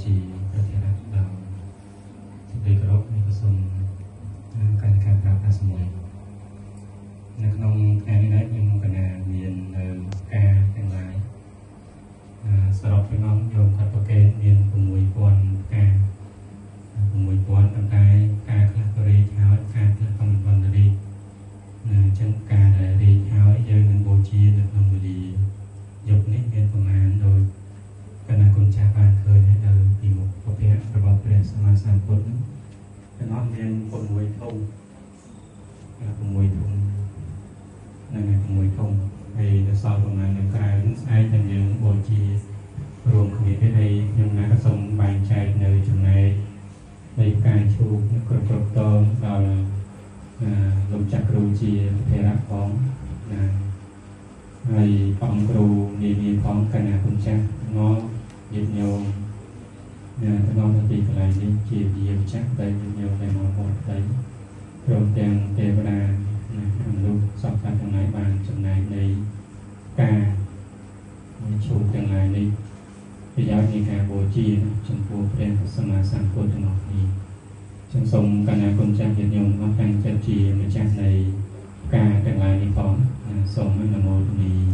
ជាប្រធានដោយសេចក្តីគោរពនេះ ក៏សូមការការប្រើប្រាស់មួយនៅក្នុងថ្ងៃនេះដែរ ខ្ញុំកណាមាននៅការទាំងឡាយសរុបទាំងអស់ យោមគាត់ប្រកេតមាន6000ផ្កា 6000 ប៉ុន្តែផ្កាខ្លះក៏រីកហើយ ផ្កាខ្លះក៏មិនទាន់រីកណា។ អញ្ចឹងផ្កាដែលរីកហើយ យើងនឹងបូជានៅក្នុងវេលាយប់នេះមានប្រមាណ ដោយកណាគុណចាស់បានឃើញហើយ នៅពីមុខពភៈរបស់ព្រះសម្មាសម្ពុទ្ធហ្នឹង ទាំងអស់មាន6ធុង 6ធុង ហ្នឹងហើយ 6ធុង ហើយនៅសល់ប្រមាណនៅក្រៅហ្នឹង ស្អែកតែយើងបូជារួមគ្នាទៀត។ ហើយខ្ញុំណាក៏សូមបែងចែកនៅចំណែកនៃផ្កាឈូកគ្រប់គ្រប់តងដល់លោកចាស់គ្រូជាធរៈផងណា ហើយព្រះអង្គគ្រូនានាផង កណាគុណចាស់ងញាតិញោមណាទាំងអស់នៅទីកន្លែងនេះ ជាវិម្ចាស់ដែលញាតិញោមដែលមកវត្តដី ព្រមទាំងទេវតាណា មនុស្សសពសត្វទាំងឡាយ បានចំណែកនៃការឈូកទាំងឡាយនេះ ប្រយោជន៍នៃការបូជាចំពោះព្រះសម្មាសម្ពុទ្ធទាំងអស់គ្នា។ ចឹងសូមកណ្ណាគុណចាស់ញាតិញោមអស់តាំងចិត្តជាម្ចាស់នៃការទាំងឡាយនេះផងណា សូមអនុមោទនា។